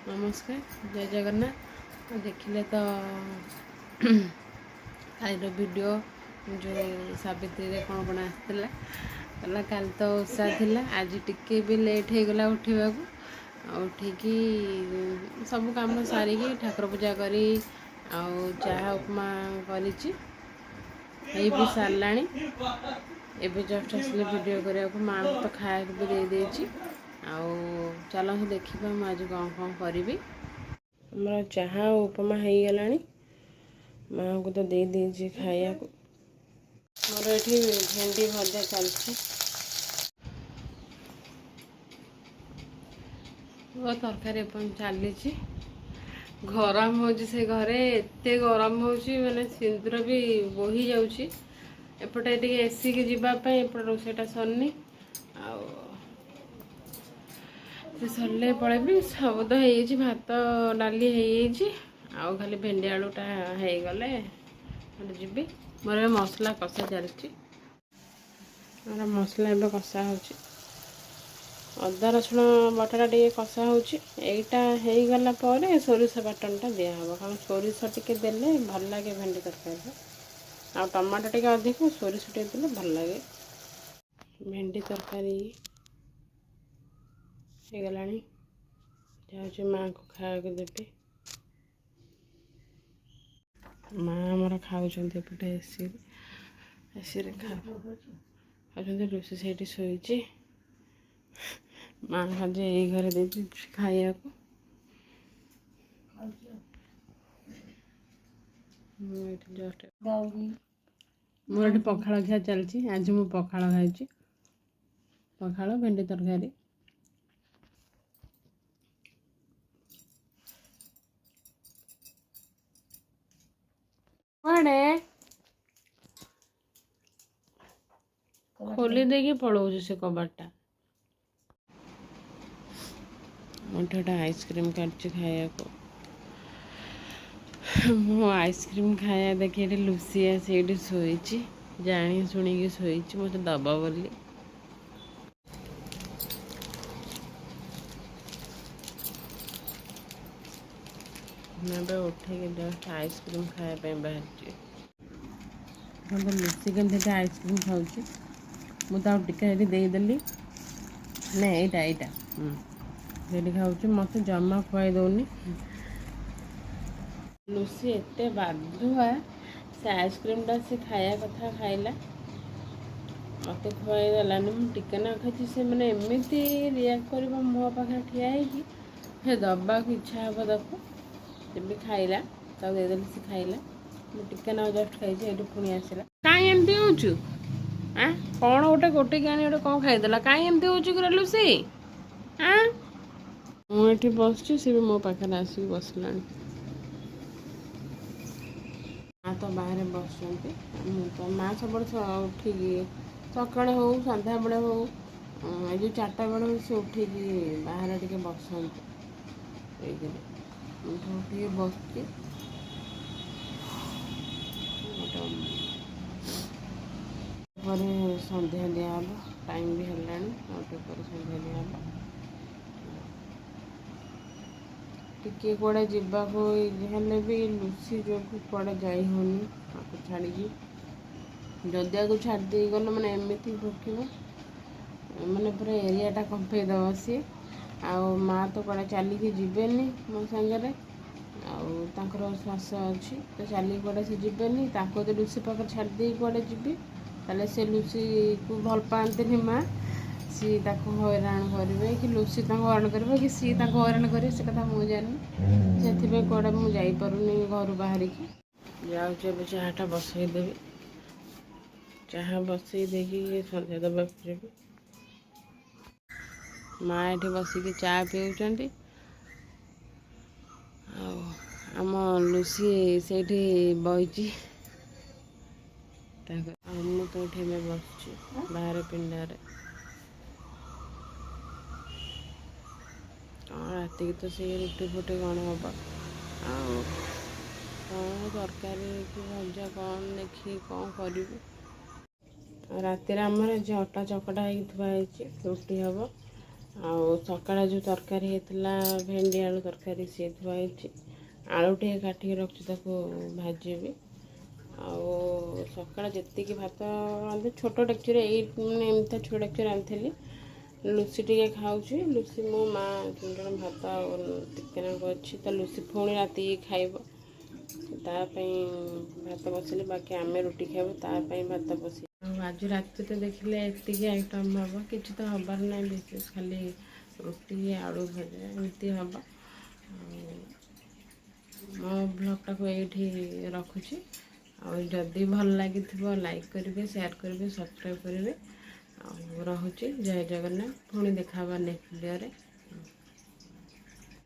ନମସ୍କାର, ଜୟ ଜଗନ୍ନାଥ। ଦେଖିଲେ ତ କାଲିର ଭିଡ଼ିଓ, ଯେଉଁ ସାବିତ୍ରୀରେ କ'ଣ କ'ଣ ଆସିଥିଲା। ହେଲା, କାଲି ତ ଓଷା ଥିଲା। ଆଜି ଟିକେ ବି ଲେଟ୍ ହେଇଗଲା ଉଠିବାକୁ। ଆଉ ଉଠିକି ସବୁ କାମ ସାରିକି, ଠାକୁର ପୂଜା କରି ଆଉ ଚାହା ଉପମା କରିଛି, ହେଇ ବି ସାରିଲାଣି। ଏବେ ଜଷ୍ଟ ଆସିଲି ଭିଡ଼ିଓ କରିବାକୁ। ମାଆଙ୍କୁ ତ ଖାଇବାକୁ ବି ଦେଇଦେଇଛି। ଆଉ ଚାଲନ୍ତୁ ଦେଖିବା ମୁଁ ଆଜି କ'ଣ କ'ଣ କରିବି। ଆମର ଚାହା ଆଉ ଉପମା ହେଇଗଲାଣି। ମାଆଙ୍କୁ ତ ଦେଇ ଦେଇଛି ଖାଇବାକୁ। ମୋର ଏଠି ଭେଣ୍ଡି ଭଜା ଚାଲିଛି। ମୋ ତରକାରୀ ଏପର୍ଯ୍ୟନ୍ତ ଚାଲିଛି। ଗରମ ହେଉଛି ସେ ଘରେ, ଏତେ ଗରମ ହେଉଛି, ମାନେ ସିନ୍ଦୁର ବି ବୋହି ଯାଉଛି। ଏପଟେ ଟିକେ ଏସିକି ଯିବା ପାଇଁ ଏପଟେ ରୋଷେଇଟା ସରିନି। ଆଉ ସେ ସରିଲେ ପଳେଇବି। ସବୁ ତ ହେଇଯାଇଛି, ଭାତ ଡାଲି ହେଇଯାଇଛି, ଆଉ ଖାଲି ଭେଣ୍ଡି ଆଳୁଟା ହେଇଗଲେ ଯିବି। ମୋର ଏବେ ମସଲା କଷା ଚାଲିଛି। ମୋର ମସଲା ଏବେ କଷା ହେଉଛି। ଅଦା ରସୁଣ ବଟାଟା ଟିକେ କଷା ହେଉଛି। ଏଇଟା ହେଇଗଲା ପରେ ସୋରିଷ ବାଟଣଟା ଦିଆହେବ, କାରଣ ସୋରିଷ ଟିକେ ଦେଲେ ଭଲ ଲାଗେ ଭେଣ୍ଡି ତରକାରୀରେ। ଆଉ ଟମାଟୋ ଟିକେ ଅଧିକ, ସୋରିଷ ଟିକେ ଦେଲେ ଭଲ ଲାଗେ। ଭେଣ୍ଡି ତରକାରୀ ହେଇଗଲାଣି। ଯାଉଛି ମାଆଙ୍କୁ ଖାଇବାକୁ ଦେବି। ମା ଆମର ଖାଉଛନ୍ତି ଏପଟେ ଏସିରେ, ଏସିରେ ଖାଉଛନ୍ତି। ଲୁସି ସେଇଠି ଶୋଇଛି। ମା ଆଜି ଏଇ ଘରେ ଦେଇଛି ଖାଇବାକୁ। ମୁଁ ଏଠି ଜଷ୍ଟ, ମୋର ଏଠି ପଖାଳ ଖିଆ ଚାଲିଛି। ଆଜି ମୁଁ ପଖାଳ ଖାଇଛି, ପଖାଳ ଭେଣ୍ଡି ତରକାରୀ। କୁଆଡ଼େ ଖୋଲି ଦେଇକି ପଳଉଛି ସେ କବାଟଟା। ମୁଁ ଏଠି ଗୋଟେ ଆଇସ୍କ୍ରିମ୍ କାଟୁଛି ଖାଇବାକୁ। ମୁଁ ଆଇସ୍କ୍ରିମ୍ ଖାଇବା ଦେଖି ଏଠି ଲୁସି ଆସି ଏଇଠି ଶୋଇଛି। ଜାଣି ଶୁଣିକି ଶୋଇଛି ମୋତେ ଦବ ବୋଲି। ମୁଁ ଏବେ ଉଠିକି ଜଷ୍ଟ ଆଇସ୍କ୍ରିମ୍ ଖାଇବା ପାଇଁ ବାହାରିଛି। ଦେଖନ୍ତୁ, ଲୁସି କେମିତି ଏଠି ଆଇସ୍କ୍ରିମ୍ ଖାଉଛି। ମୁଁ ତାକୁ ଟିକେ ଏଠି ଦେଇଦେଲି। ନା, ଏଇଟା ଏଇଟା ସେଇଠି ଖାଉଛି। ମୋତେ ଜମା ଖୁଆଇ ଦେଉନି। ଲୁସି ଏତେ ବାଧୁଆ, ସେ ଆଇସ୍କ୍ରିମ୍ଟା ସେ ଖାଇବା କଥା ଖାଇଲା, ମୋତେ ଖୁଆଇ ଦେଲାନି। ମୁଁ ଟିକେ ନା ଖାଇଛି, ସେ ମାନେ ଏମିତି ରିଆକ୍ଟ କରିବ ମୋ ପାଖରେ ଠିଆ ହେଇକି, ସେ ଦେବାକୁ ଇଚ୍ଛା ହେବ ତାକୁ। ସେ ବି ଖାଇଲା, ତାକୁ ଦେଇଦେଲି, ସେ ଖାଇଲା। ମୁଁ ଟିକେ ନା ଜଷ୍ଟ ଖାଇଛି, ଏଇଠି ପୁଣି ଆସିଲା। କାହିଁ ଏମିତି ହେଉଛୁ? ଆଁ, କ'ଣ ଗୋଟେ ଗୋଟେକି ଆଣି ଗୋଟେ କ'ଣ ଖାଇଦେଲା? କାହିଁ ଏମିତି ହେଉଛୁ କିରେ ଲୁସି? ଆଁ, ମୁଁ ଏଠି ବସିଛି, ସେ ବି ମୋ ପାଖରେ ଆସିକି ବସିଲାଣି। ମା ତ ବାହାରେ ବସିଛନ୍ତି। ମୁଁ ତ, ମା ସବୁବେଳେ ଉଠିକି, ସକାଳେ ହଉ ସନ୍ଧ୍ୟାବେଳେ ହଉ, ଏ ଯେଉଁ 4ଟା ବେଳେ ହଉ, ସେ ଉଠିକି ବାହାରେ ଟିକେ ବସନ୍ତି। ଏଇଥିରେ ମୁଁ ତ ଉଠିକି ବସିଛି। ଗୋଟେ ପରେ ସନ୍ଧ୍ୟା ଦିଆହେବ। ଟାଇମ୍ ବି ହେଲାଣି। ଆଉ ଟିକେ ପରେ ସନ୍ଧ୍ୟା ଦିଆହେବ। ଟିକେ କୁଆଡ଼େ ଯିବାକୁ ହେଲେ ବି ଲୁସି ଯୋଗୁଁ କୁଆଡ଼େ ଯାଇ ହେଉନି ଆକୁ ଛାଡ଼ିକି। ଯଦି ଆକୁ ଛାଡ଼ି ଦେଇକି ଗଲେ, ମାନେ ଏମିତି ଭୁକିବ, ମାନେ ପୁରା ଏରିଆଟା କମ୍ପେଇ ଦେବ ସିଏ। ଆଉ ମା ତ କୁଆଡ଼େ ଚାଲିକି ଯିବେନି ମୋ ସାଙ୍ଗରେ। ଆଉ ତାଙ୍କର ଶ୍ୱାସ ଅଛି ତ, ଚାଲିକି କୁଆଡ଼େ ସେ ଯିବେନି। ତାଙ୍କୁ ଯଦି ଲୁସି ପାଖରେ ଛାଡ଼ି ଦେଇକି କୁଆଡ଼େ ଯିବି, ତାହେଲେ ସେ ଲୁସିକୁ ଭଲ ପାଆନ୍ତିନି ମା। ସିଏ ତାକୁ ହଇରାଣ କରିବେ କି ଲୁସି ତାଙ୍କୁ ହଇରାଣ କରିବ କି ସିଏ ତାଙ୍କୁ ହଇରାଣ କରିବେ, ସେ କଥା ମୁଁ ଜାଣିନି। ସେଥିପାଇଁ କୁଆଡ଼େ ମୁଁ ଯାଇପାରୁନି ଘରୁ ବାହାରିକି। ଯାଉଛି ଏବେ ଚାହାଟା ବସେଇ ଦେବି। ଚାହା ବସେଇ ଦେଇକି ସନ୍ଧ୍ୟା ଦେବାକୁ ଯିବି। ମା ଏଠି ବସିକି ଚା ପିଉଛନ୍ତି ଆଉ ଆମ ଲୁସି ସେଇଠି ବଇଛି ତାଙ୍କ। ଆଉ ମୁଁ ତ ଏଠି ଏବେ ବସିଛି ବାହାରେ ପିଣ୍ଡାରେ। କ'ଣ ରାତିକି ତ ସେଇ ରୁଟି ଫୁଟି କ'ଣ ହବ, ଆଉ କ'ଣ ତରକାରୀ କି ଭଜା କ'ଣ ଦେଖିକି କ'ଣ କରିବୁ। ଆଉ ରାତିରେ ଆମର ଆଜି ଅଟା ଚକଟା ହେଇକି ଥୁଆ ହେଇଛି, ରୁଟି ହବ। ଆଉ ସକାଳେ ଯେଉଁ ତରକାରୀ ହେଇଥିଲା, ଭେଣ୍ଡି ଆଳୁ ତରକାରୀ, ସିଏ ଥୁଆ ହେଇଛି। ଆଳୁ ଟିକେ କାଟିକି ରଖୁଛି, ତାକୁ ଭାଜିବି। ଆଉ ସକାଳେ ଯେତିକି ଭାତ ରାନ୍ଧି ଛୋଟ ଡେକ୍ଚିରେ, ଏଇ ମାନେ ଏମିତି ଛୋଟ ଡେକ୍ଚିରେ ରାନ୍ଧିଥିଲି। ଲୁସି ଟିକେ ଖାଉଛି। ଲୁସି ମୋ ମା ଜଣ ଭାତ ଆଉ ଟିକେ ନାକୁ ଅଛି ତ, ଲୁସି ପୁଣି ରାତିକି ଖାଇବ, ତା ପାଇଁ ଭାତ ବସିଲି। ବାକି ଆମେ ରୁଟି ଖାଇବୁ, ତା ପାଇଁ ଭାତ ବସିଲି। ଆଉ ଆଜି ରାତିରେ ଦେଖିଲେ ଏତିକି ଆଇଟମ୍ ହେବ, କିଛି ତ ହେବାର ନାହିଁ ବିଶେଷ, ଖାଲି ରୁଟି, ଆଳୁ ଭଜା ଏମିତି ହେବ। ଆଉ ମୋ ବ୍ଲଗ୍ଟାକୁ ଏଇଠି ରଖୁଛି। ଆଉ ଯଦି ଭଲ ଲାଗିଥିବ, ଲାଇକ୍ କରିବେ, ସେୟାର କରିବେ, ସବସ୍କ୍ରାଇବ୍ କରିବେ। ଆଉ ରହୁଛି, ଜୟ ଜଗନ୍ନାଥ। ପୁଣି ଦେଖା ହେବା ନେକ୍ସଟ ଭିଡ଼ିଓରେ।